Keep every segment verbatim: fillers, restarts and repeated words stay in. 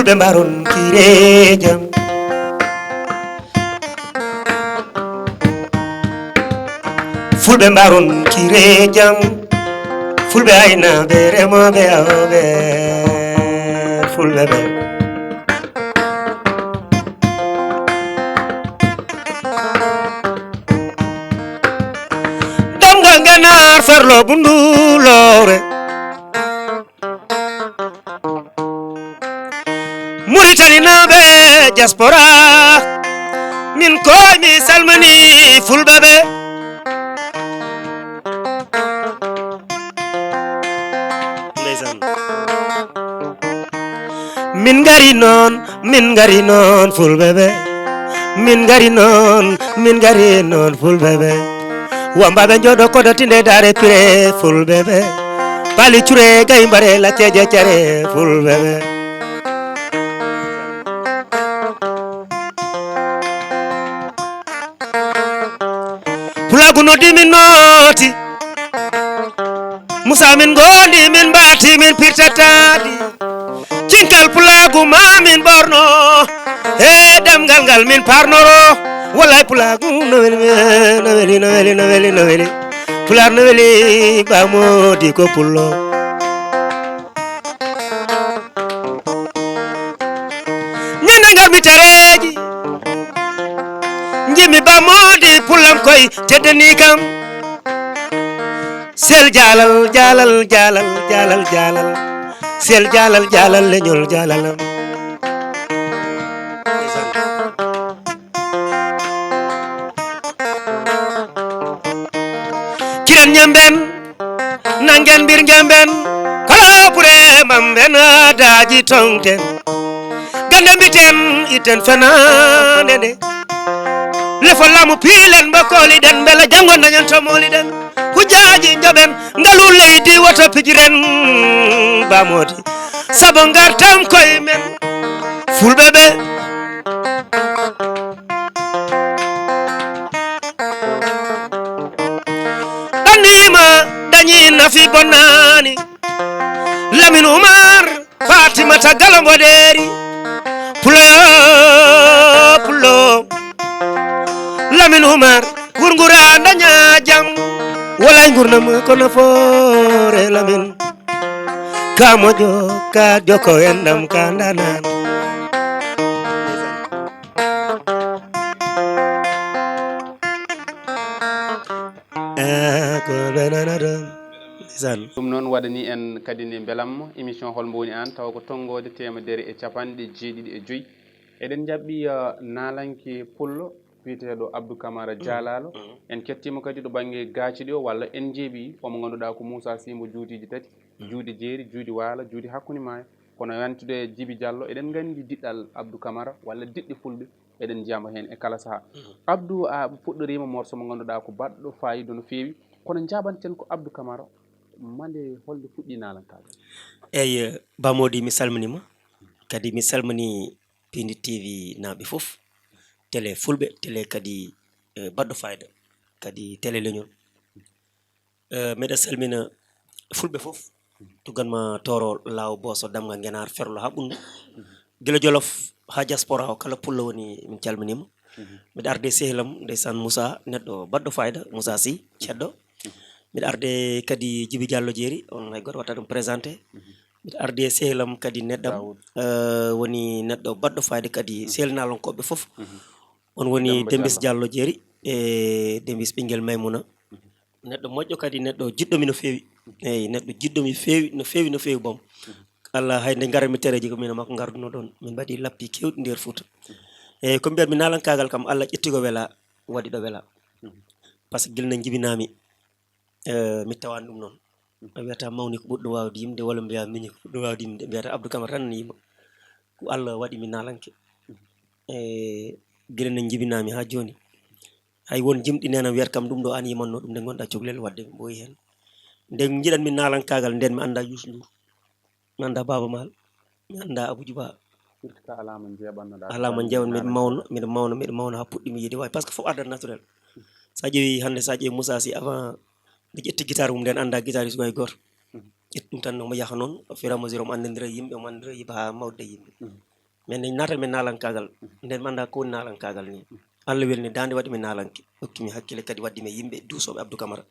Ɓe mbaron kireejam. Fulɓe mbaron kireejam. Fulɓe aynaaɓe remooɓe awɓe. Fulɓe ɓe. Damgal Ngenaar ferlo bundu lowre. Muritaninaaɓe diaspora, min koy mi salmini fulɓe ɓe. Ndeysaan. Min ngari noon, min ngari noon fulɓe ɓe. Min ngari noon, min ngari noon fulɓe ɓe. Wambaaɓe njooɗo koɗo tinde daare pire fulɓe ɓe. Pali cure gay mbare lacceje care fulɓe ɓe. Pulaagu noddi min nooti. Musa min gondi min mbaati min pirtataadi. Cinkal pulaagu ma min ɓorno. He ɗemngal ngal min parnoro. Wallaay pulaagu no weli, no weli, no weli, no weli, no weli. Pulaar no weli, Ba Moodi ko pullo. Ñande ngar mi tereeji. Njimi Ba Moodi pullam koy teddani kam. Sel jaalal, jaalal, jaalal, jaalal, jaalal. Sel jaalal, jaalal, leñol jaalalam. Kiran ñamben, nangen mbir ngemben. Kala pure mamben daaji tongten. Gande mbiten iten fenande nde. Lefol laamu piilen mbo kooliɗen, mbela janngo dañen to mooliɗen. Hujjaaji njoɓen, ngalu leydi woto pijiren. Ba Moodi, sabo ngartam koye men, fulɓe ɓe. Ɗannima, dañi nafi bonnani. Lamin Umar, Fatimata Galo Mboɗeeri, pulo yo, pulo. Lamin Umar, wurngura daña jam. Walay ngurnam ko nafoore Lamin. Ka moƴo, ka joko enɗam, ka ndanan. Ah, ko ɓe nana ɗon. Ndeysaan. Ɗum noon waɗani en kadi ni mbelamma émission Hol Mbo Woni Aan, tawa ko tonngoode teemedere e capanɗe jeeɗiɗi e joyi. Eɗen njaɓɓi, ah, naalanke pullo biyeteeɗo Abdou Camara Dialalo. Mhm. En kettiima kadi to bannge gaaci ɗi o, walla en njeeɓi omo ngannduɗaa ko Moussa Sy mbo juuteeji tati, mhm, juuɗe jeeri, juuɗe waalo, juuɗe hakkunde maayo. Kono yantude Djiby Diallo, eɗen nganndi diɗɗal Abdou Camara walla diɗɗe fulɓe, eɗen njiyamo heen e kala sahaa. Mhm. Abdou, a fuɗɗoriima morso mo ngannduɗaa ko baɗɗo faayiida no feewi, kono njaaɓanten ko Abdou Camara, mande holde fuɗɗi naalankaagal? Eyi, Ba Moodi, mi salminiima, kadi mi salmini Piindi T V naaɓe fof, télé fulɓe, télé kadi, eh, baɗɗo faayiida, kadi télé leñol. Eh, miɗa salmina fulɓe fof, tugganma Tooro, Laawo, Booso, Damga, Ngenaar, Ferlo haa Ɓunndu. Gila Jolof haa diaspora o, kala pullo woni, min calminiima. Mhm. Miɗa arde sehilam, ndeysaan, Moussa, neɗɗo baɗɗo faayiida, Moussa Sy, ceddo. Mhm. Miɗa arde kadi Djiby Diallo Jeeri, on hay gooto watta ɗum présenté. Mhm. Miɗa arde sehilam kadi neɗɗam, Daoud, eh, woni neɗɗo baɗɗo faayiida kadi, mhm, sehil naalankooɓe fof. Mhm. On woni Demba Dembis Diallo. Diallo Jeeri e Dembis ɓinngel Maymuna. Mhm. Neɗɗo moƴƴo kadi, neɗɗo jiɗɗo mi no feewi. Eyi, neɗɗo jiɗɗo mi feewi, no feewi, no feewi boom. Mhm. Allah, hay nde ngaran mi tereeji ko min e makko ngarduno ɗoon. Min mbaɗi lappi keewɗi nder Fuuta. Mhm. Eyi, ko mbiyat mi naalankaagal kam, Allah ƴetti ko wela, waɗi ɗo wela. Mhm. Par ce que gila nde njibinaami, eh, mi tawani ɗum noon. Mhm. Ɓe mbiyata mawni ko ɓurɗo waawde yimde, walla mbiya miñi ko ɓurɗo waawde yimde. Mbiyata Abdou Camara tan ne yima. Ko Allah waɗi mi naalanke. Mhm. E gila nde njibinaami haa jooni. Hay won jimɗi nena wiyata kam ɗum ɗo an yimanno ɗum nde ngonɗa cuklel wadde ɓooyi heen. Nde njiɗan mi naalankaagal nden mi annda Youssou Ndour. Mi annda Baaba Maal. Mi annda Abou Djiba. Firti ka alaa mo njeeɓannoɗaa. Alaa mo njeeɓan, miɗo mawno, miɗo mawno, miɗo mawno haa puɗɗimi yiide waay, par ce que fof ardat naturel. So a ƴeewi hannde, so a ƴeewi Moussa Sy avant nde ƴetti guitare mum nden annda guitariste hay gooto. Mhm. Ƴetti ɗum tan omo yaha noon, au fur et à mesure omo anndondira e yimɓe, omo anndondira e yimɓe haa mawde e yimɓe. Mhm. Min ne naatal min naalankaagal. Nden mi anndaa ko woni naalankaagal ni. Allah welni daande waɗi mi naalanke. Hokki mi hakkille kadi waddi mi e yimɓe duusooɓe Abdou Camara.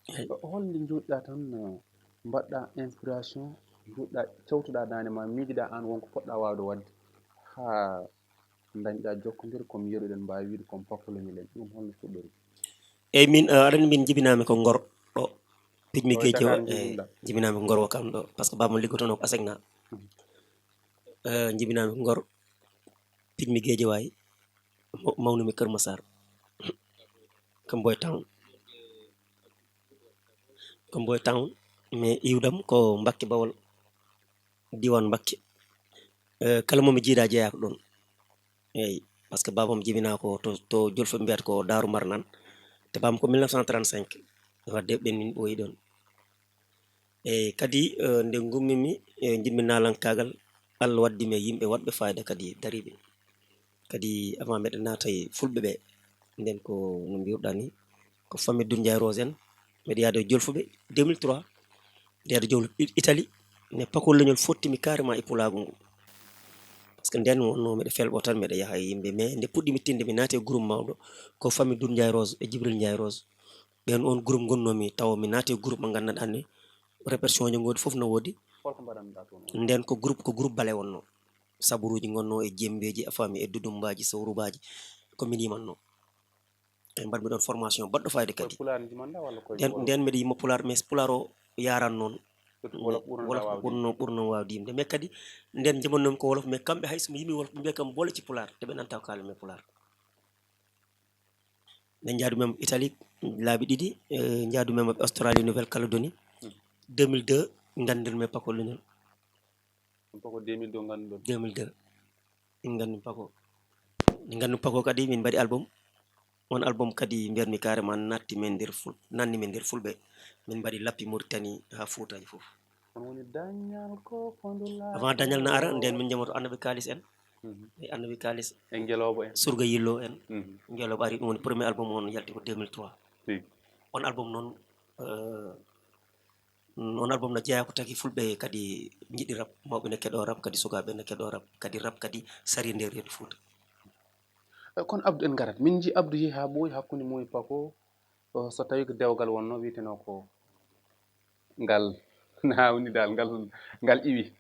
Eey. Hol nde njoɗɗaa tan, eh, mbaɗɗaa inspiration, njoɗɗaa, cawtuɗaa daande ma, miijiɗaa aan won ko poɗɗaa waawde waɗde haa ndañɗaa jokkondiral, ko mi yeru eɗen mbaawi wiyde ko mi Pako Leñol en. Ɗum hol no fuɗɗori? Eey, min, eh, aɗa anndi min jibinaami ko Ngor ɗo. Pijmi Geeje o, eey, jibinaami ko Ngor o kam ɗo. Par ce que baaba am liggotonoo ko Asegna. Mhm. Eh, jibinaami ko Ngor. Pijmi Geeje waay. Maw-, mawnumi Kër Massar. Ko Mboy Town. Ko Mboy Town. Mais iwdam ko Mbakke Bawol. Diiwaan Mbakke. Eh, kala mo mi jiidaa jeyaa ko ɗoon. Eey, par ce que baaba am jibinaa ko to, to Jolfe mbiyata ko Daaru Marnaan. Te baaba am ko mille neuf cent trente-cinq. Wadde ɓen min ɓooyi ɗoon. Eey, kadi, eh, nde ngummimi, eh, njiɗmi naalankaagal, Allah waddi mi e yimɓe waɗɓe faayida kadi dariiɓe. Kadi avant meɗen naata e fulɓe ɓe, nden ko no mbiruɗaa ni, ko famille Doudou Ndiaye Rose en, meɗe yaade e Jolfuɓe deux mille trois, meɗe yaade Jolfuɓe Italie, ne Pako Leñol fottimi carrément e pulaagu ngu. Par ce que nden wonno meɗe felɓo tan, meɗe yaha e yimɓe, mais nde puɗɗimi tinde, mi naati e groupe mawɗo, ko famille Doudou Ndiaye Rose e Djibril Ndiaye Rose. Ɓen on groupe ngonnomi, tawa mi naati e groupe mo nganndanɗaa ni, répétition ji ngoodi fof no woodi. Holko mbaɗannoɗaa toon on? Nden ko groupe, ko groupe bale wonno. Saburuuji ngonno e jembeeji, a faami, e dudumbaaji, sawrubaaji, ko min yimanno. E mbaɗmi ɗoon formation baɗɗo fayde kadi. Koye Pulaar njimanɗaa walla koye Nden, Wolof? Nden miɗo yima Pulaar, mais Pulaar o yaran noon. Surtout Wolof ɓurno Wolof waawde. Ɓurno, ɓurno waawde yimde. Mais kadi nden njimannomi ko Wolof, mais kamɓe hay so mi yimi Wolof, ɓe mbiya kam boole ci Pulaar, te ɓe nanta ko kaalanmi Pulaar. Nde njaadu men Italie laabi ɗiɗi, eh, njaadu men Australie Nouvelle Calédonie. Hmm. Deux mille deux, nganndir men Pako Leñol. Ɗum Pako deux mille deux ngannduɗon? Deux mille deux. Min nganndi Pako. Min nganndi Pako kadi, min mbaɗi album. On album kadi, mbiyatmi carrément, natti men nder ful-, nanni men nder fulɓe. Min mbaɗi lappi Mauritanie haa Fuutaaji fof. On woni dañal ko fondu laaɓi. Avant dañal na ara, nden min njamoto Annabi Kaalis en. Mhm. E Annabi Kaalis. E Ngelooba en. Surga Yillo en. Mhm. Ngelooba ari, ɗum woni premier album on yalti ko deux mille trois. Si. On album noon, eh, on album no jeyaa ko tagi fulɓe kadi njiɗi rap, mawɓe ne keɗoo rap, kadi sukaaɓe ne keɗoo rap, kadi rap kadi sari nder reedu Fuuta. Eh, kono Abdou en ngarat, min njii Abdou yehi haa ɓooyi hakkunde mum e Pako, o, so tawii ko dewgal wonno, wiyetenoo ko ngal naawni dal, ngal, ngal iwi.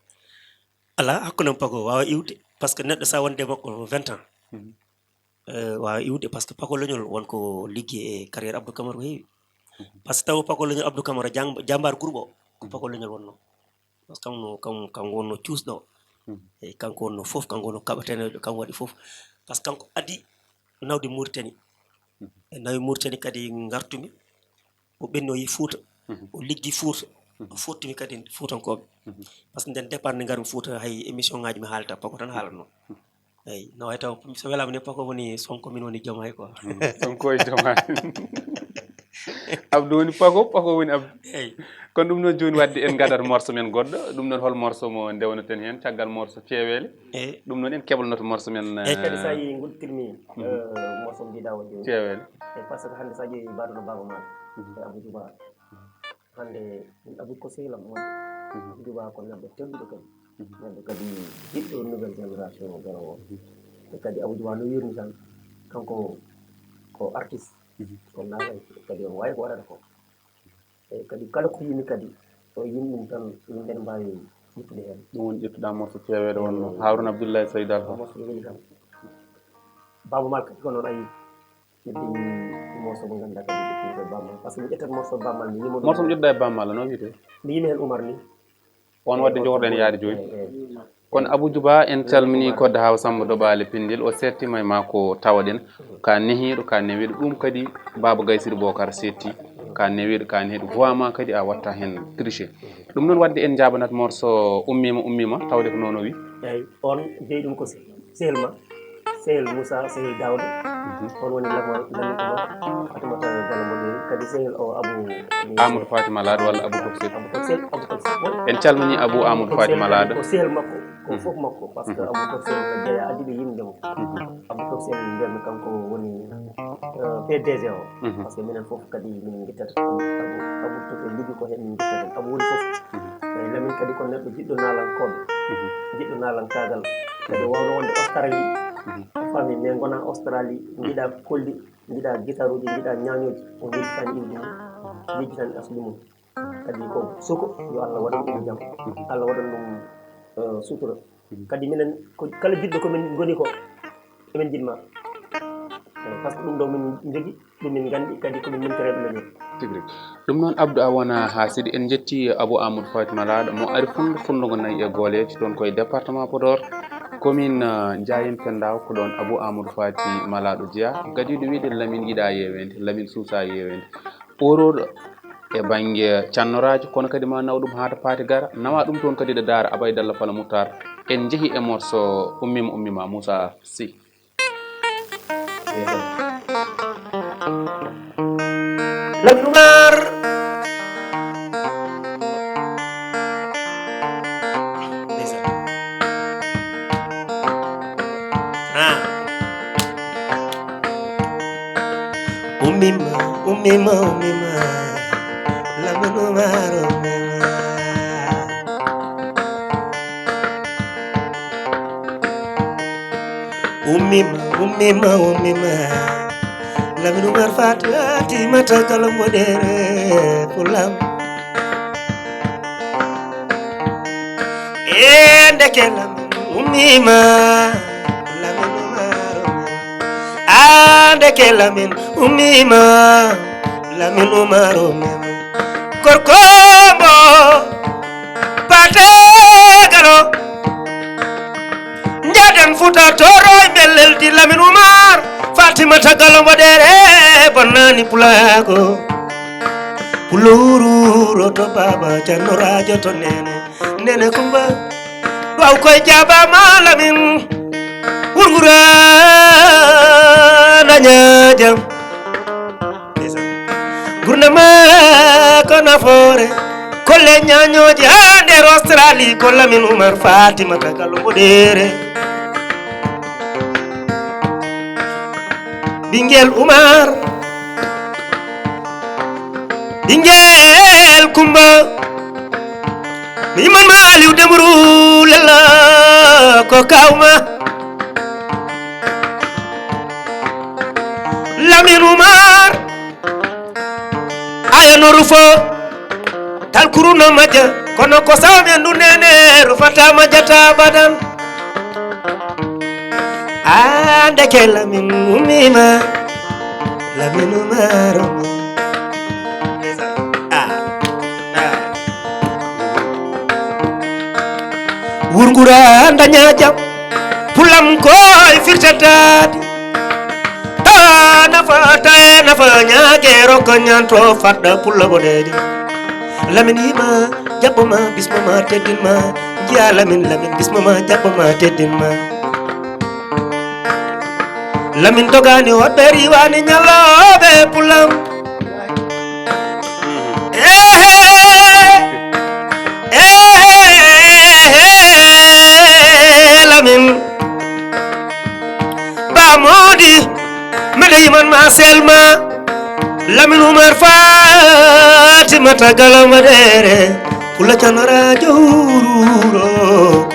Alaa, hakkunde am Pako waawa iwde, par ce que neɗɗo so a wonde makko vingt ans, mhm, eh, waawa iwde, par ce que Pako Leñol won ko liggii e carrière Abdou Camara ko heewi. Mhm. Par ce que taw Pako Leñol Abdou Camara jam-, jambaar groupe o, ko, mhm, Pako Leñol wonno. Par ce que kanko no, kam, kanko wonno cuusɗo. Mhm. Eyi, kanko wonno fof, kanko wonno kaɓateneejo, kanko waɗi fof. Par ce que kanko adii nawde Mauritanie. Mhm. E nawi Mauritanie kadi ngartumi. O ɓenni, o yehi Fuuta. Mhm. O liggi Fuuta. Mhm. O fottumi kadi Fuutankooɓe. Mhm. Par ce que nden départ nde ngarmi Fuuta, hay émission ŋaaji mi haalata, Pako tan haalatnoo. Mhm. Eyi, no wayi taw, so welaama ni, Pako woni Sonko, min woni Diomaye quoi. Mm, Sonko e Diomaye. Abdou woni Pako, Pako woni Abdou. Eyi. Kono ɗum noon jooni wadde en ngadat morceau men goɗɗo. Ɗum noon hol morceau mo ndewnoten heen caggal morceau Ceeweele? Eyi. Ɗum noon en keblanoto morceau men, eyi, kadi so a, eh, yii ngol filmi, mhm, eh, morceau mo mbiɗa o jooni. Ceeweele. Eyi, par ce que hannde so a ƴeewi mbaɗuno Baaba Maal, mhm, e Abou Djouba. Hannde min Abou ko sehil am woni. Mhm. Abou Djouba ko neɗɗo tedduɗo kadi. Mhm. Neɗɗo kadi jiɗɗo nouvelle génération o garoowo o. Mhm. Te kadi Abou Djouba no wiirmi tan, kanko ko artiste. Mhm. Ko naatay kadi omo waawi ko waɗata ko. E kadi kala ko yimi kadi, so yimi ɗum tan, yimɓe ne mbaawi ƴettude heen. Ɗum woni ƴettuɗaa morceau Ceeweele wonno, eyi, Harouna Abdoulaye Saydou Alpha. Morceau ɗum woni tan. Baaba Maal kadi ko noon a yii. Ƴetti morceau mo ngannduɗaa kadi ƴetti ko Baaba Maal. Par ce que mi ƴettat morceau Baaba Maal, mi yimo ɗum. Morceau mo ƴettuɗaa e Baaba Maal, no wiyetee? Mi yimi heen Umar ni. On wadde jogorɗen yaade jooni. Eyi, eyi. Kono Abou Djouba, en calminii Kodda Hawa Samba Doɓaale Pindel, o seettiima e maa ko tawaɗen. Ka nehiiɗo, ka newiiɗo, ɗum kadi Baaba Gaysiri Bokar seetti. Ka newiiɗo, ka nehiiɗo, voix ma kadi a watta heen tricher. Ɗum noon wadde en njaabanat morceau Ummiima, Ummiima, tawde ko noon o wi. Eyi, on jeyi ɗum ko se-, sehil ma. Sehil Moussa, sehil Daouda. Mhm. On woni Lamo, Lami Oumar, Fatimata Gallo Mboɗeeri, kadi sehil o Abou, Amadou Fatima Lado walla Abou Tokset. Abou Tokset, Abou Tokset. En calmini Abou Amadou Fatima Lado. Ko sehil makko, ko Ɗum fof makko, par ce que Abou Toksel no jeyaa adii ɓe yimde mo. Abou Toksel mbiyatmi kanko woni, euh, P D G o. Par ce que minen fof kadi min ngittata Abou, Abou, Abou Toksel Libi ko heen min ngittata. Abou woni fof. Eyi, Lamine kadi ko neɗɗo jiɗɗo naalankooɓe, jiɗɗo naalankaagal. Kadi waawno wonde Australie. A faami, mais ngonaa Australie, njiɗaa kolli, njiɗaa gitaruuji, njiɗaa ñaañooji, o yejjitaani iwdi mum, yejjitaani asli mum. Kadi ko suko, yo Allah waɗan ɗum jam. Allah waɗan ɗum, eh, sutura. Kadi minen, ko kala jiɗɗo ko min ngoni ko, emin njiɗ ma. Eh, par ce que ɗum ɗo min njogi, ɗum min nganndi, kadi ko min mintoreeɓe leñol. Tigi rigi. Ɗum noon, Abdou, a wonaa haa sidi. En njetti Abou Amadou Faty Malaaɗo, mo ari Fundu, Fundu ngo nayi e gooleeji, toon ko e département Podor, commune, eh, Ndiayène Pendaw, ko ɗoon Abou Amadou Faty Malaaɗo jeyaa. Gadiiɗo wiide Lamine yiɗaa yeeweende, Lamine suusaa yeeweende. Ɓoorooɗo e bannge cannoraajo, kono kadi ma naw ɗum haa to paati gara, nawa ɗum toon kadi ɗo Daara Abaydalla Fala Muttar. En njehi e morso Ummima Ummima Moussa Sy. Lamine Oumar. Ndeysaan. Ah. Ummima, Ummima, Ummima. Lamine Oumar, Ummima. Ummima, Ummima, Ummima. Lamine Oumar Faty, Fatimata Kala Mboɗeere Fulam. E ndeke Lamine Ummima, Lamine Oumar Ummima. A ndeke Lamine Ummima, Lamine Oumar Ummima. Gorko mbo Paate Galo. Njaaden Fuuta Tooro e Mbelleldi Lamine Oumar. Fatimata Galo Mboɗeere bonnani pulaagu. Puluru to baaba Janno Rajo to nene. Nene Kumba. Ɗo aw koy jaaba ma Lamine. Wurgura na ñaajam. Ndeysaan. Gurdam ko nafoore, kolle ñaañooji haa nder Australie, ko Lamine Oumar Fatimata Kala Mboɗeere. Ɓinngel Oumar, ɓinngel Kumba, mi man ma Aliou Dembourou Lella ko kawma. Lamine Oumar, aya no rufo, talkuru no majja, kono ko sawmi en ɗum nene, rufata majjata badan. A ndeke Lamine Ummima, Lamine Oumar Oumar. Ah, ah. Wurgura daña jam, pulam koy firtataadi. Tawa nafa, tawa nafa, ñaage rokka ñaanto fadda pulla boɗeejo. Lamine yima, jaɓɓo ma, bismo ma, teddin ma. Njiya Lamine, Lamine, bismo ma, jaɓɓo ma, teddin ma. Lamine dogaani hoɗɓe riwaani ñallooɓe pulam. Ehe, ehe, Lamine. Ba Mody, mbeɗa yiman ma selma. Lamine Oumar Fatimata Galo Mboɗeere. Pula canora jawruro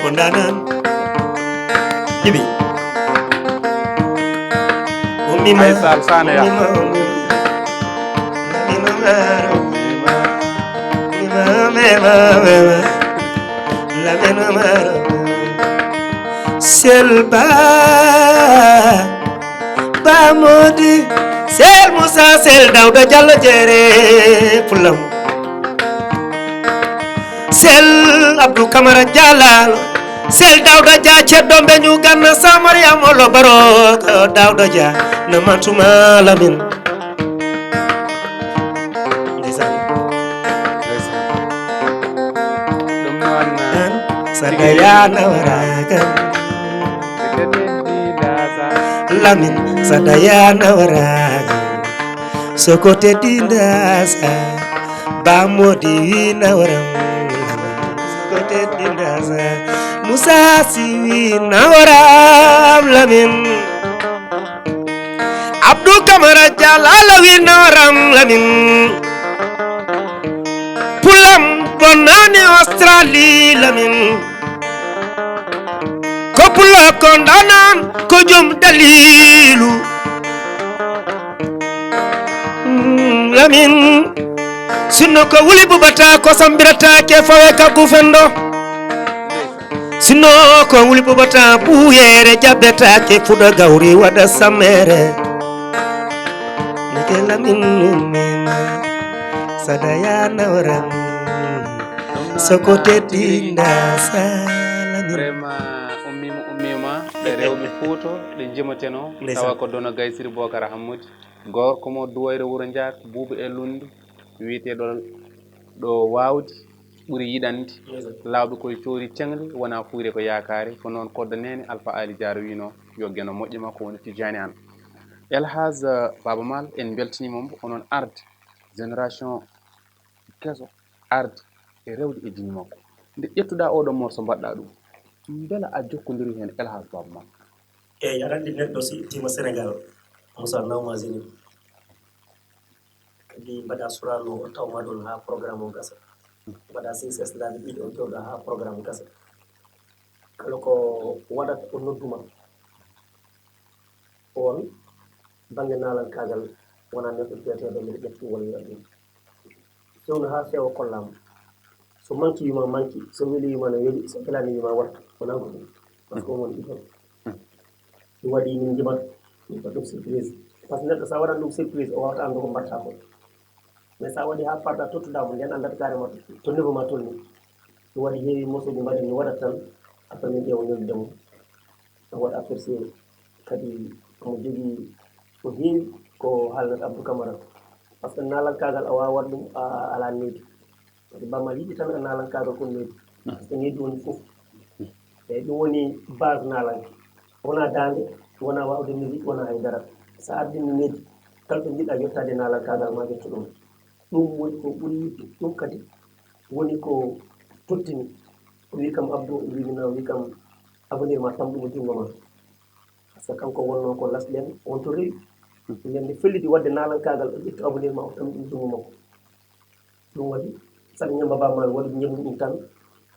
ko ndanan. Jibi. Ummi ma. Faisal Sané ya. Ummi ma, ummi ma. Lamine Oumar, ummi ma. Ummi ma, ummi ma, ummi ma. Lamine Oumar, ummi ma. Selba. Ba Mody. Sel Moussa, Sel Daouda Diallo Jeere Pulam. Sel Abdou Camara Jalal, Sel Daouda Dia, Ceddo Mbeñu Ganna, Sa Mariam Olo Baro, Daouda Dia, na Mantuma Lamine. Ndeysaan. Ndeysaan. Ɗum noon, an, sa dayana waragan. Lamine, sa dayana waragan. Soko teddinda sa, Ba Mody wi nawaram. Soko teddinda sa, Musa Siwi nawaram lamin. Abdou Kamara Jalala wi nawaram lamin. Pulam bonani Australie lamin. Ko pulo ko ndanan ko jom dalilu. Mm, lamin. Sinno ko wuli bubata ko sambirata ke fawe ka gufendo. Sinno ko wuli bubata buyere jabetake fuɗa gawri waɗa samere. Nike lamin min sadaya nawran soko teddinda salamin. Vraiment, ummima, ummima, ɓe rewɓe Fuuto, ɗe jimateno, ndeysaan, tawa ko Dono Gaysiri Bokara Hammudi, gorko mo Duwayre Wuro Njaak, Buubu e Lundu, wiyeteeɗo ɗo Waawdi, ɓuri yiɗande. Ndeysaan. Laawɓe koye coori ceŋli, wona fuuyre ko yaakaare, ko noon Koddo Neene Alfa Ali Diarra wino, yo geno moƴƴu makko woni Tijani An. El Hadj, eh, Baba Maal, en mbeltaniima mo, onon arde génération keso arde e rewde e jimi makko. Nde ƴettuɗaa oɗo morso mbaɗɗaa ɗum, mbela a jokkondiri heen El Hadj Baba Maal? Eyi, aɗa anndi neɗɗo si ittiima Sénégal, Moussa nawma Zénith. Kadi mbaɗa Sorano o tawma ɗon haa programme o gasa. Mbaɗa C C S laabi ɗiɗi o jooɗo haa programme gasa. Kala ko waɗata o nodduma. On bannge naalankaagal wonaa neɗɗo biyeteeɗo mbiɗa ƴetti walla ɗum. Fewndo haa feewa kollaama. So manki wima manki, so weli wima no weli, so welani wima wattu. Wonaa ko ɗum. Parce que on woni idol. Ɗum waɗi min njimat, min mbaɗ ɗum surprise. Parce que neɗɗo so a waɗan ɗum surprise, o wawata anndu ko mbaɗta ko. Mais so a waɗi haa parɗa tottuɗa mo, nden anndata carrément to niveau ma tolni. Ɗum waɗi heewi morceau ɗi mbaɗen, mi waɗat tan, après min ƴeewa ñollude mo. O waɗa apprécié kadi omo jogii ko heewi ko haalnata Abdou Camara. Parce que naalankaagal a waawat ɗum, a, a alaa needi. Kadi Baba Maal yiɗi tan a naalankaagal ko needi. Parce que needi woni fof. Eyi, ɗum woni base naalanke. Wonaa daande, wonaa waawde musique, wonaa hay dara. So a ardini needi, kala ɗo njiɗɗa yottaade naalankaagal ma yetto ɗum. Ɗum woni ko ɓuri yiɗde. Ɗum kadi woni ko tottini. O wii kam Abdou, o wii mi na, o wii kam avenir ma tam ɗum e junngo ma. Par ce que kanko wonnoo ko lasɗen, on to rewi. Nden nde felliti waɗde naalankaagal, o ƴetti avenir ma, o tammi ɗum junngo makko. Ɗum waɗi, saɗa ñemmba Baba Maal, waɗi ñemmbu ɗum tan,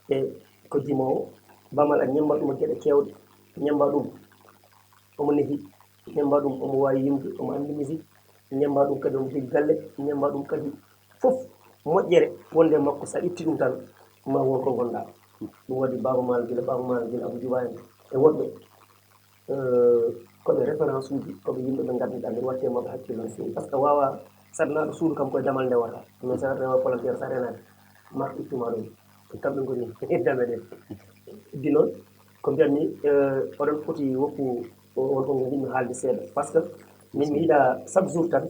e ko jimoowo, Baba Maal a ñemmba ɗum e geɗe keewɗe, ñemmba ɗum omo nehi, ñemmba ɗum omo waawi yimde, omo anndi musique, ñemmba ɗum kadi omo jogii galle, ñemmba ɗum kadi fof moƴƴere wonde e makko, so a itti ɗum tan, ma won ko ngonɗaa. Ɗum waɗi Baba Maal gila, Baba Maal gila Abou Djouba en e woɗɓe. Eh, ko ɓe référence uji, ko ɓe yimɓe ɓe ngannduɗaa mbiɗa waɗde maɓɓe hakkille no feewi. Par ce que waawaa saɗanaaɗo suudu kam koye damal ndewata. Mais so a rewa volontaire, so a renaade, ma ittuma ɗum. Ko kamɓe ngoni dame ɗen. Ɗi noon, ko mbiyatmi, eh, oɗon foti woppu o, on, on njiɗmi haalde seeɗa. Par ce que min mi yiɗa chaque jour tan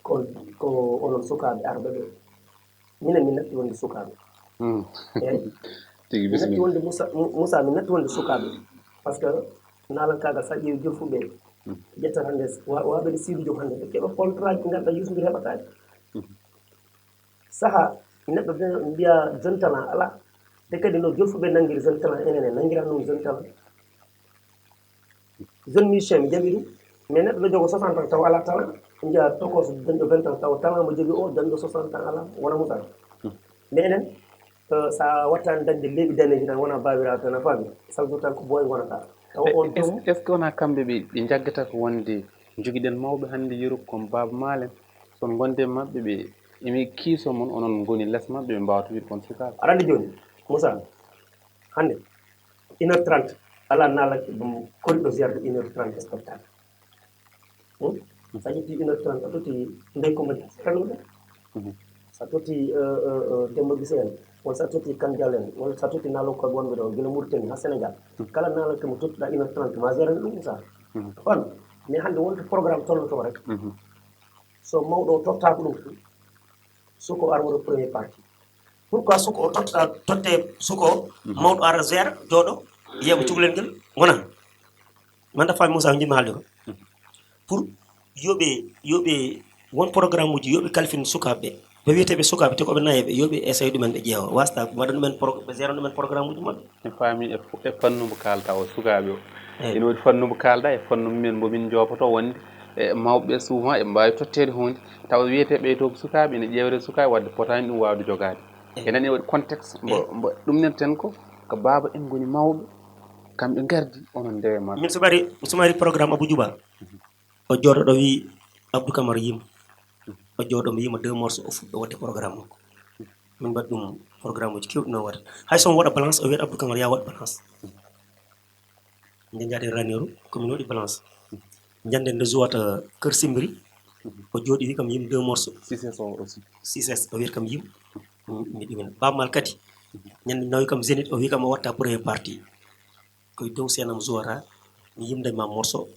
ko, ko onon sukaaɓe arɓe ɓe. Minen min natti wonde sukaaɓe. Hmm. Eyi. Tigi, min natti bisimilla. Wonde Moussa, Mou-, Moussa, min natti wonde sukaaɓe. Par ce que naalankaagal, so a ƴeewi jom fuɓe, hmm, ƴettat hannde, wa-, waɓe Sidy Diop hannde, ɓe keɓa contrat ji, ngannduɗaa Youssou Ndour heɓataake. Hmm. Saha neɗɗo de mbiya jeune talent alaa. Te kadi no jom fuɓe nanngiri jeune talent, enen en nanngiran ɗum jeune talent. Jeune musicien mi jaɓi ɗum. Mais neɗɗo ɗo jogo soixante ans taw alaa talent. Njiya tokos dañɗo vingt ans taw talent mo jogi o dañɗo soixante ans alaa, wona Moussa. Hmm. Mais enen, eh, so a wattaani dañde leeɓi daneeji tan wona baabiraaɗo tan a faami. Chaque jour tan ko booy ngonata. Taw on est-ce, joom est-ce que wona kamɓe ɓe, ɓe njaggata ko wonde njogiɗen mawɓe hannde Europe comme Baaba Maal en? So on ngonde e maɓɓe ɓe emi kiiso mon, onon ngoni les maɓɓe, ɓe mbaawata wiide kon sukaaɓe. Aɗa anndi jooni, Moussa, hannde, une heure trente, alaa naalaɗo ɗum koriɗo zéro de une heure trente spectacle. Hmm? So a ƴetti une heure trente, a totti Ndeye Coumba Dia, seranɗo ɗum. Mhm. So a totti, eh, eh, eh, Demba Guissé en, walla so a totti Kane Diallo en, walla so a totti naalankooɓe wonɓe ɗo, gila Mauritanie haa Sénégal. Mhm. Kala naalanke mo tottuɗaa une heure trente, ma zéro ɗum, Moussa. Mhm. On, mais hannde wonto programme tolnotoo rek. Mhm. So mawɗo o tottaaka ɗum, suko ar waɗa premier partie. Pourquoi suko o totta, totte suko o, mhm, mawɗo ara zéro, jooɗo, yeeɓa cukalel ngel, wona. Manda faami Moussa, ko njiɗmi haalde ko. Mhm. Pour yoɓe, yoɓe won programme uji, yoɓe kalfin sukaaɓe ɓe. Ɓe wiyeteeɓe sukaaɓe te ko ɓe nayeɓe, yo ɓe essaye ɗumen, ɓe ƴeewa wasta ɓe waɗa ɗumen pro- ɓe gera ɗumen programme uji maɓɓe. Mi faami e fu- e fannu mo kaalta o, sukaaɓe o. Ene woodi fannu mo kaalda e fannu minen mbo min joopoto wonde e mawɓe ɓe souvent eɓe mbaawi totteede huunde, tawa wiyeteeɓe to ko sukaaɓe ene ƴeewre sukaaɓe wadde potaani ɗum waawde jogaade. Enen ene waɗi contexte mbo mbo ɗum nen ten ko ko baaba en ngoni mawɓe, kamɓe ngardi onon ndewe maɓɓe. Min sumari sumari programme Abou Djouba. O jooɗo ɗo wi Abdou Camara yima. O jooɗo mo yima deux morceaux o fuɗɗo wadde programme makko. Min mbaɗi ɗum programme uji kewɗi no waɗa. Hay so on waɗa balance o wiyat Abdou Camara ya waɗ balance. Nde jaaɗen Raneeru ko min waɗi balance. Njande nde jouata Kër Simbiri. O jooɗi wi kam yim deux morceaux. Sises o aussi. Sises o wiyat kam yim. Mi ɗumen Bammal kadi. Ñande nawi kam Zénith o wi kam o watta premier partie. Koye dow seenam jouata mi yimde ma morceau.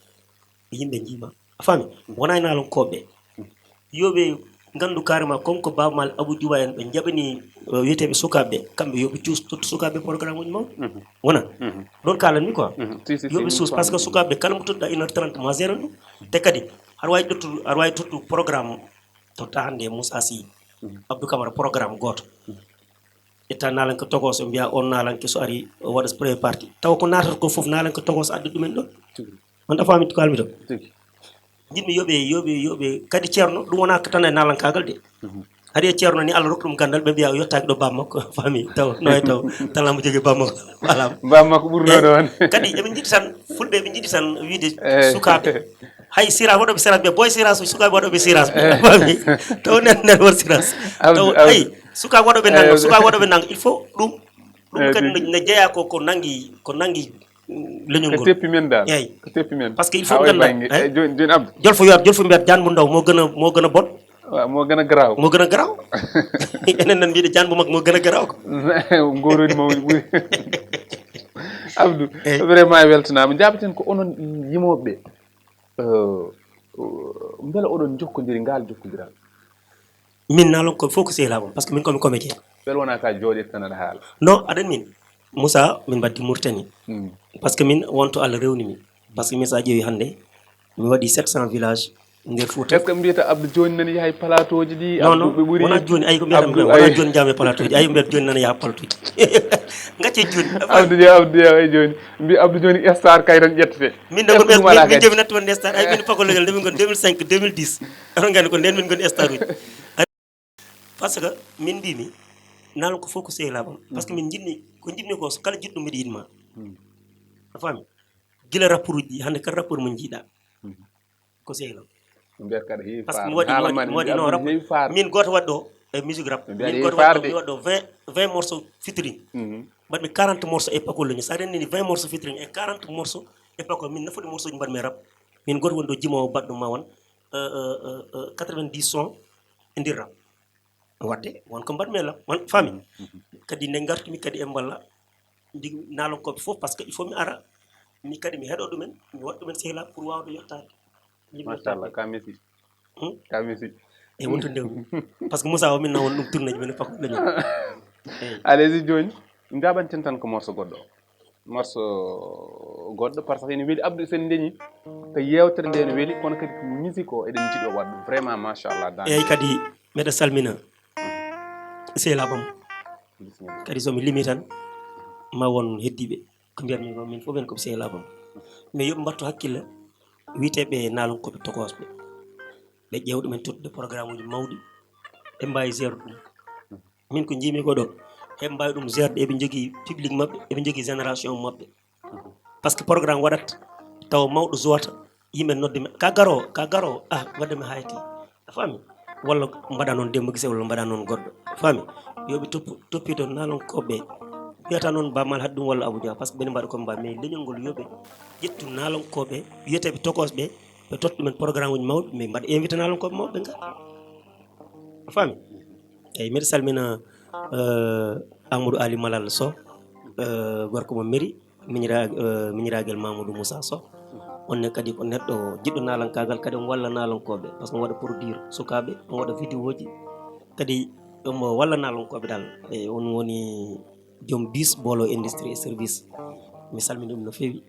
Yimɓe njiima a faami. Wona e naalonkooɓe yo ɓe nganndu carrément comme ko Baaba Maal Abou Djouba en ɓe njaɓani wiyeteeɓe sukaaɓe ɓe kamɓe yo ɓe cuus tottu sukaaɓe ɓe programme uji mawɗi. Wona ɗoon kaalanmi quoi. Yo ɓe cuus parce que sukaaɓe ɓe kala mo tottuɗa une heure trente ma zéro ɗum. Te kadi aɗa waawi tottu aɗa waawi tottu programme totta hannde e Moussa Sy Abdou Camara programme gooto. Ƴetta naalanke togos ɓe mbiya on naalanke so ari o waɗa so premier parti tawa ko naatata ko fof naalanke togos adda ɗumen ɗon. On a faami to kalmi to. Jiɗmi yoɓe yoɓe yoɓe kadi ceerno ɗum wona ko tan e naalankaagal de. Hari e ceerno ni allah rokka ɗum gandal ɓe mbiya o yettaaki ɗo bammakko. Faami taw no e taw talamo jogi bammakko. Alama bammakko ɓurnoɗo on. Kadi eɓe jiɗi tan fulɓe eɓe jiɗi tan wiide sukaaɓe hay sira waɗoɓe siras ɓe boy siras sukaaɓe waɗoɓe siras ɓe. Faami taw nen nen won siras taw ay sukaaɓe waɗoɓe nanga sukaaɓe waɗoɓe nanga il faut ɗum ɗum kadi no jeeya ko ko nangi ko nangi leñol ngol. Ko teppi men dal. Eyyi. Ko teppi men. Parce que il faut ngannda joni joni abdo jolfo yo jolfo mbiyat jaan mo ndaw mo gën a mo gën a bon. Waaw mo gën a garaaw. Mo gën a garaaw. Enen nan mbiɗa jaan mo makko mo gën a garaaw ko. Ngoroni mawni ɓuri. Abdou. Vraiment weltanaama jaabaten ko onon yimooɓe ɓe. Mbele oɗon jokkodiri ngaal jokkondiral? Min naalon ko fof ko sehlaaɓam parce que min komi comédien. Mbele wona ka jooɗirta tan aɗa haala? Non aɗan min Moussa min mbaddi Mauritanie. Parce que min wonto Allah rewni mi. Parce que min so a ƴeewi hannde mi waɗi sept cent village nder Fouta. Est ce que mbiyata Abdou jooni nani yahay plateau ji ɗi? Non non wona jooni ay ko mbiyata wona jooni jaami plateau ji ay mbiyata jooni nana yaha plateau ji. Gacce jooni Abdou Diaw Abdou Diaw ay jooni mbi Abdou jooni star kay tan ƴettete. Min de min jomi natti wonde star ay min pako legal nde min gon deux mille cinq deux mille dix. Aɗa nganndi ko nden min gon star uji. Parce que min mbimi nalo ko fof ko sehlaɓam parce que min jiɗmi ko jiɗmi ko kala jiɗɗo mbiɗa yiɗma. A faami? Gila rapport uji ɗi hannde kala rapport mo jiiɗa ko sehlam. Mbiyat kaɗa heewi parce que mi waɗi mi waɗi mi waɗi non rapport min goto waɗɗo e musique rap min goto waɗɗo mi waɗɗo vingt vingt morceaux featuring. Mbaɗmi quarante morceaux e pakol leñi sa renndini vingt morceaux featuring e quarante morceaux e pakol min nafuɗi morceau ji mbaɗmi rap. Min goto woni ɗo jimowo baɗɗo ma won quatre-vingt-dix son e ndir rap. Wadde won ko mbaɗmi e lam won faami. Kadi nde ngartumi kadi e mballa ndi naalonkoɓe fof parce que il faut mi ara mi kadi mi heɗo ɗumen mi waɗa ɗumen sehla pour wawde yettade. Machallah ka mesi. Ka mesi. E wontude parce que moussa o min na won ɗum tourneji men fak leñi. Allez-y joni jaɓanten tan ko morceau goɗɗo. Morceau goɗɗo par ce que ene weli abdu sen ndeñi ko yewtere nde ne weli kono kadi ko musique o eɗen jiɗo waɗ ɗum vraiment machallah dan eyyi kadi mbeɗa salmina sehlaɓam. Kadi somi limi tan ma won heddiɓe ko mbiyatmi ko min fof en koɓe sehlaɓam. Mais yoɓe mbattu hakkille witeɓe naalonkoɓe tokosɓe ɓe ƴeew ɗumen tottude programme uji mawɗi ɓe mbawi gérde ɗum. Min ko jiimi ko ɗo heɓe mbawi ɗum gérde eɓe jogui public mabɓe eɓe jogui génération mabɓe. Par ce que programme waɗat tawa mawɗo jowata yimɓe nodde mi ka garo ka garo ah wadde mi hayti a faami. Walla mbaɗa noon dembo gise walla mbaɗa noon goɗɗo a faami. Yoɓe toppu toppi toon naalonkoɓe mbiyata noon bamal haɗ ɗum walla aboudia par ce que ɓene mbaɗa comme mbaɗ mais leñol ngol yoɓe ƴettu naalonkoɓe wiyeteɓe tokosɓe ɓe totta ɗumen programme uji mawɓe mais mbaɗa invité naalonkoɓe mawɓe ɓe ngar a faami. Eyyi mbiɗa salmina amadou ali malal sow gorko mo mairie miñiragel mamoudou moussa sow. Onne kadi ko neɗɗo jiɗɗo nalankagal kadi omo walla nalankoɓe par ce que omo waɗa produire sukaɓe omo waɗa vidéo ji kadi omo walla nalankoɓe dal. Eyyi on woni joom bis bolo industrie et service. Mi salmini ɗum no fewi.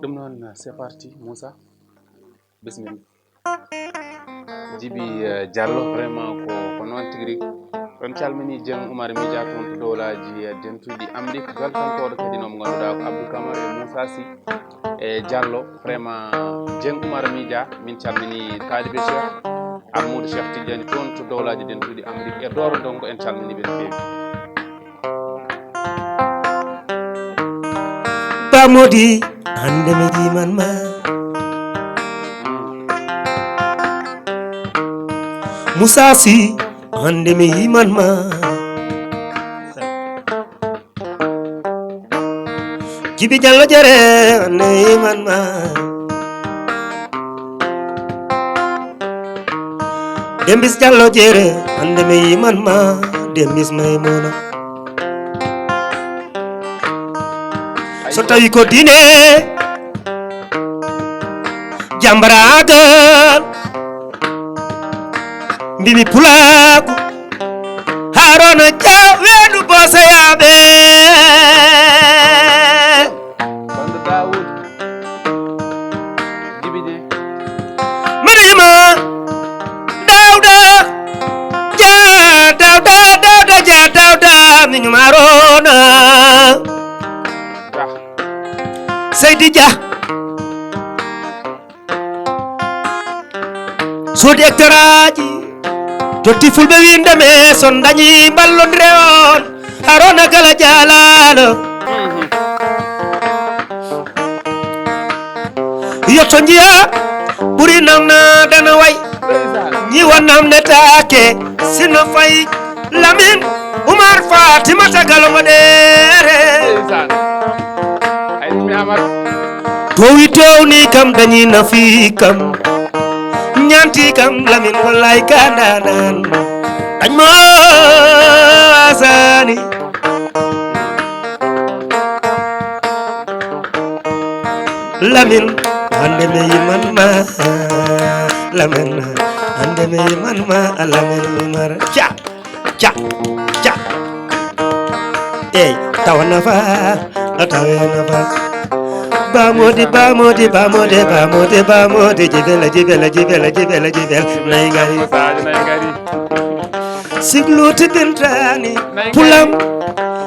Ɗum noon c'est parti moussa. Bisimilla. Djiby Diallo vraiment ko Ko noon tigi rigi. On calminii Dieng Oumar Mija toon to dowlaaji dentuɗi Amrik. Weltankooɗo kadi noon mo ngannduɗaa ko Abdou Camara e Moussa Sy e Diallo. Vraiment, Dieng Oumar Mija, min calminii taalibe Cheikh Amadou Cheikh Tidiane toon to dowlaaji dentuɗi Amrik e Dooro Ndongo, en calminii ɓe no feewi. Bamodi, hande mi yiman ma. Moussa Sy, hande mi yiman ma. Jibi Jallo Jere, hande mi yiman ma. Dembis Jallo Jere, hande mi yiman ma. Dembis Maymuna. So tawi ko diine, jambaraagal, mbimi pulaagu, Haruna Jaw weedu bosoyaaɓe. Banndo Daawuud Jibi Jeŋ. Mbiɗima Dawda, ja Dawda, Dawda, ja Dawda, miñum Haruna. Seydi Dia. Soodi hectare aji, totti fulɓe winde me, son dañi ballondire on. Haruna Gala Jalalo. Yotto njiya ɓuri namna dana way. Njiwa namde take sino fay. Lamin Umar Fatimata Galo Moɗere. Ay ɗum mi Amar. Towi towni kam dañi nafi kam. Ñanti kam Lamin wallahi ka danan. Dañ mo asani. Lamin, hande mi yiman ma. Lamin, hande mi yiman ma. Lamin Umar. Ca, ca, ca. Ey, tawa nafa, a tawe nafa. Bamodi, bamodi, bamodi, bamodi, bamodi, jibela, jibela, jibela, jibela, jibela. Nay ngari. Saaji nay ngari. Sigluti bintani pulam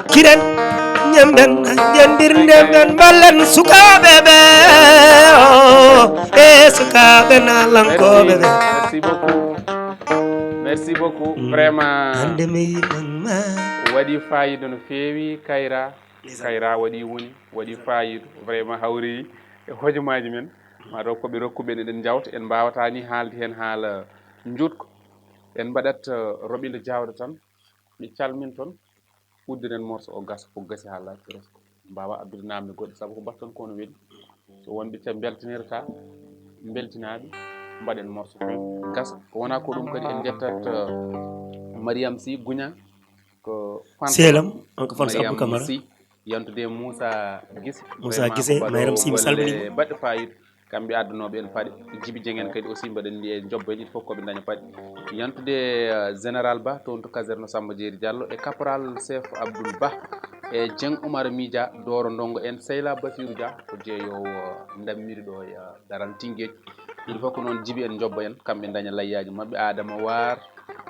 kiren ñemben ñembir ndemben ballen sukaɓe ɓe o e sukaɓe nalankoɓe ɓe. Merci beaucoup. Merci beaucoup. Vraiment. Hande mi yiɗan ma. Waɗi fayida no feewi Kayra. Kayra waɗi woni, waɗi fayida. Vraiment hawri e hojomaaji men. Mataw ko ɓe rokkuɓen eɗen njawta, en mbawata ni haalde heen haala njuutko. En mbaɗat eh, roɓinde jawde tan. Mi calmin toon. Uddiren morso o gasa, ko gasi haa laaɓi, resko. Mbaawa addude naamne goɗɗe, sabu ko mbaɗton ko no weli. So wonɓe ca mbeltinirta, mbeltinaaɓe, mbaɗen morso feew gasa. Ko wonaa ko ɗum kadi en njettat eh, Mariam Sy Guña, ko fans Selam, on ko fans Abdou Camara. Sy, yantude Moussa Guissé. Moussa Guissé, Mariam Sy, mi salmini mo. Baɗɗo fayida. Kamɓe addanooɓe en paɗe. Jibi Jeŋ en kadi aussi mbaɗen ndi e njobba en, il faut ko ɓe ndaña paɗe. Yantude eh, Général Ba toon to caserne Samba Jeeri Diallo e Caporal Chef Abdoul Ba e Jeŋ Oumar Mija Dooro Ndongo en Seyla Basirou Dia ko jeeyoowo ndammiri ɗo e eh, daral Tinguej. Il faut ko noon Jibi en njobba en, kamɓe ndaña layyaaji maɓɓe. Adama Waar,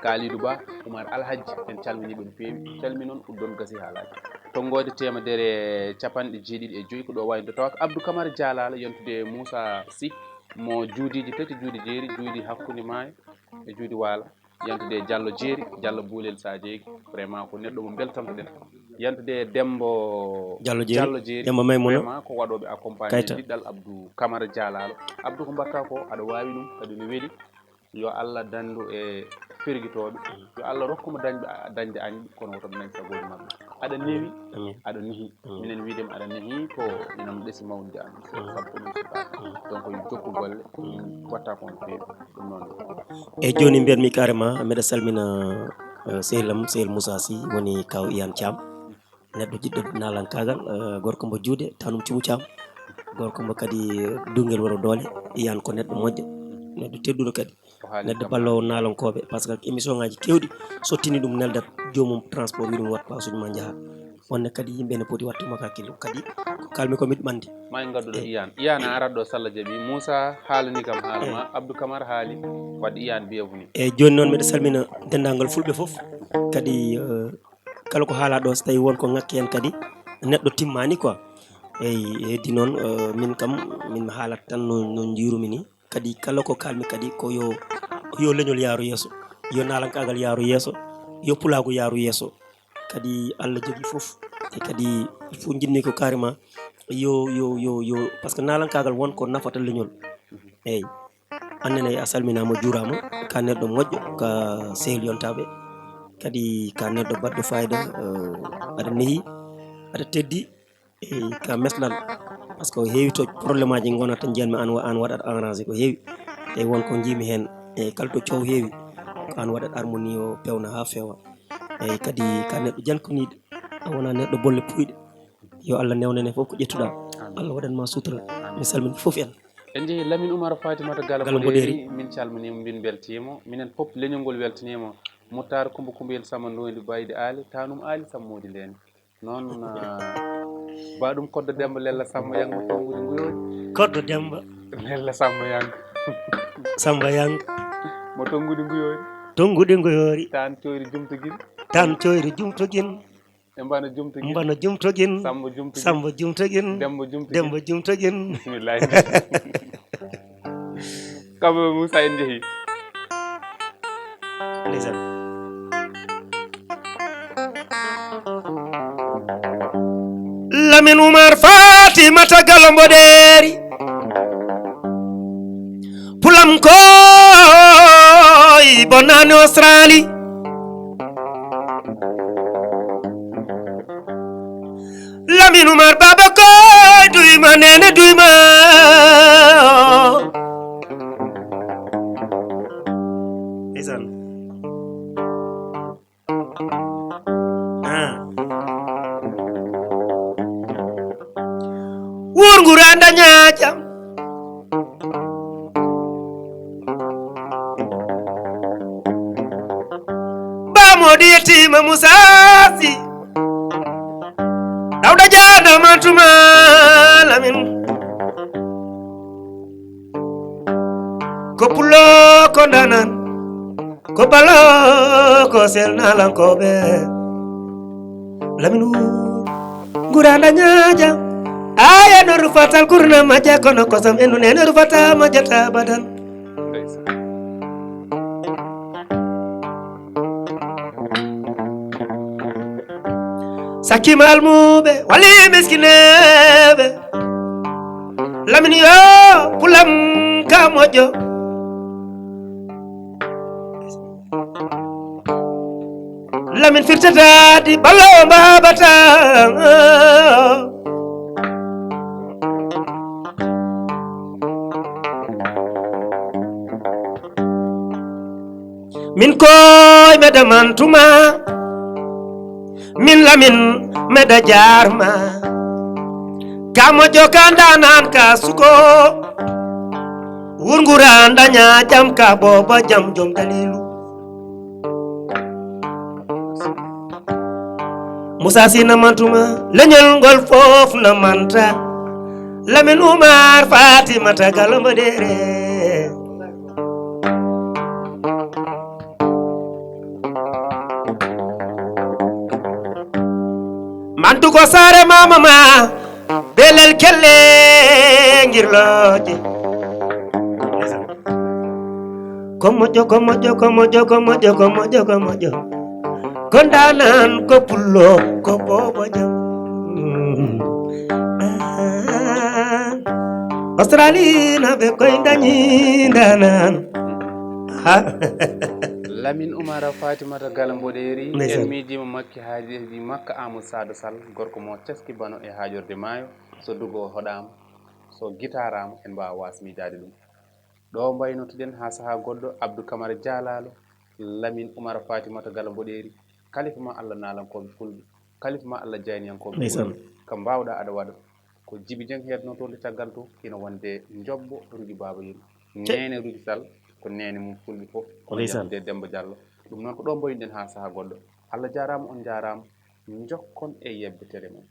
Kalidou Ba, Oumar Alhadji, en calminii ɓe no feewi. Calmi noon uddon gasi haalaaji. Tonngoode teemedere e capanɗe jeeɗiɗi e joyi ko ɗo wayno tawa ko Abdou Camara Dialalo, yantude Moussa Sy mo juudiiji tati, juudi jeeri, juudi hakkunde maayo e juudi waala. Yantude Diallo Jeeri, Diallo Boulel Sajeegi, vraiment ko neɗɗo mo mbeltantoɗen. Yantude Dembo Diallo Jeeri, Diallo Jeeri, Dembo Maimouna, vraiment ko waɗooɓe accompagné Kayta. Diɗɗal Abdou Camara Dialalo. Abdou ko mbaɗta ko aɗa waawi ɗum kadi no weli. Yo Allah danndu e fergitooɓe. Yo Allah rokku mo dañɓe dañde añɓe kono woto ɓe nañ sagooji maɓɓe. Aɗa newi, Amin. Aɗa nehi. Minen wiide mi aɗa nehi ko ina mi ɗesi mawnude am. Sabu ko ɗum sukaaɓe. Donc yo jokku golle. Watta ko on feewi. Ɗum noon. E jooni mbiyatmi carrément mbeɗa salmina eh, sehil am, sehil Moussa Sy, woni kaw Iyane Thiam. Neɗɗo jiɗɗo naalankaagal, eh, gorko mbo juuɗe, tanum cumu Thiam. Gorko mbo kadi dungel woro doole, Iyane ko neɗɗo moƴƴo, neɗɗo tedduɗo kadi. Neɗɗo balloowo naalankooɓe, par ce que émission ngaaji keewɗi sottini ɗum, neldat joomum transport, wi ɗum wat paasuji ma njaha. Wonde kadi yimɓe ne poti wattu makko hakkille. Kadi ko kalmi ko miɗo ɓanndi. Ma en ngadduɗo Iyaan. Iyaan a arat ɗo, so Allah jaɓi. Muusa haalani kam haala ma. Abdou Camara haali. Wadde Iyaan, bienvenue. Eeyi, jooni noon miɗo salmina denndaangal Fulɓe fof. Kadi, eh, kala ko haalaa ɗo, so tawii won ko ŋakki heen kadi, neɗɗo timmaani quoi. Eeyi, heddi noon, eh, min kam, min mi haalat tan no, no njiirumi ni. Kadi kala ko kaalmi kadi ko yo, yo leñol yaaru yeeso, yo naalankaagal yaaru yeeso, yo pulaagu yaaru yeeso. Kadi Allah jogii fof. E kadi fof njiɗmi ko carrément yo, yo, yo, yo, par ce que naalankaagal won ko nafata leñol. Eeyi. Aan nene a salminaama, juuraama, ka neɗɗo moƴƴo, ka sehil yontaaɓe. Kadi ka neɗɗo baɗɗo fayda, eh, aɗa nehi, aɗa teddi, e ka meslal. Par ce que heewi to problème aji ngonata, njiyanmi aan wa-, aan waɗat arrangé ko heewi. E won ko njiimi heen, e kala to coow heewi, ko aan waɗat harmonie o pewna haa feewa. E kadi ka neɗɗo jankoniiɗo, a wona neɗɗo bolle puyɗe. Yo Allah newnane fof ko ƴettuɗaa. Amin. Allah waɗan ma sutura. Amin. Mi salmini fof en. En njehi Lamine Oumar Fatimata Gala Gala Mboɗeeri. Mboɗeeri, min calminiima, min mbeltiima. Minen fof leñol ngol weltaniima. Muttar Kumba Kumbayel Samba Ndondi Baydi Aali, Tanum Aali Samba Moodi Ndendi. Noon, ah, ba ɗum Koddo Demba Lella Samba Yang mo Tongude Nguyoori. Koddo Demba. Lella Samba Yang. Samba Yang. Mo Tongude Nguyoori. Tongude Nguyoori. Tan coyri jumtugin. Tan coyri jumtugin. E mbano jumtugin. Mbano jumtugin. Samba jumtugin. Samba jumtugin. Demba jumtugin. Demba jumtugin. Bismillah. Kaba Moussa en jehi. Ndeysaan. Lamine Oumar Fatimata Galo Mboɗeeri. Pulam koy bonani Australie. Lamine Oumar Baba koy duyma nene duyma. Ndeysaan. Ah. Wurngura daña jam. Ba Modi yettima Moussa Sy. Dawda Diallo mantuma Lamine. Ko pullo ko ndanan. Ko balo ko selnalankoɓe. Lamine Oumar guranda ñaaƴa. Aya no rufatal kurna majja kono kosam endu nene rufata majjata abadan. Sakkima almuɓe wali miskineɓe. Lamine yo pulam ka moƴƴo. Lamine firtataadi balo mbabata. Min koy meɗa mantuma. Min Lamine meɗa jarma. Ka moƴƴo ka ndanan ka suko. Wurngura daña jam ka boba jam jom dalilu. Moussa Sy na mantuma leñol ngol fof na manta. Lamine Oumar Fatimata Galo Mboɗeere. Mantu ko saare mama ma. Belel kelle ngirlooje. Ko moƴƴo, ko moƴƴo, ko moƴƴo, ko moƴƴo, ko moƴƴo, ko moƴƴo. Ko ndanan, ko pullo, ko bobo jam. Ah, Australie na ɓe koy dañi ndanan. Ha. Lamine Oumar Fatimata Gala Mboɗeeri, ndeysaan. En miijiima Makki Haaji Makka Amadou Sado Sall, gorko mo caski bano e haajorde maayo. So dugo hoɗaama, so gitaaraama, en mbaawa waas miijaade ɗum. Ɗo mbaynotoɗen haa sahaa goɗɗo, Abdou Camara Jaalalo, Lamine Oumar Fatimata Gala Mboɗeeri, kalifa ma Allah naalankooɓe fulɓe, kalifa ma Allah jayniyankooɓe fulɓe. Ndeysaan. Ko mbaawɗaa aɗa waɗa. Ko Jibi Jeng heednotoonde caggal to, ina wonde Njoɓɓo Rugi Baaba Yel. Neene Rugi Sall, ko neene mum fulɓe fof, ko ndeysaan. Yahde Demba Diallo. Ɗum noon ko ɗo mbaynoɗen haa sahaa goɗɗo. Allah jaaraama, on njaaraama. Njokkon e yebbitere men.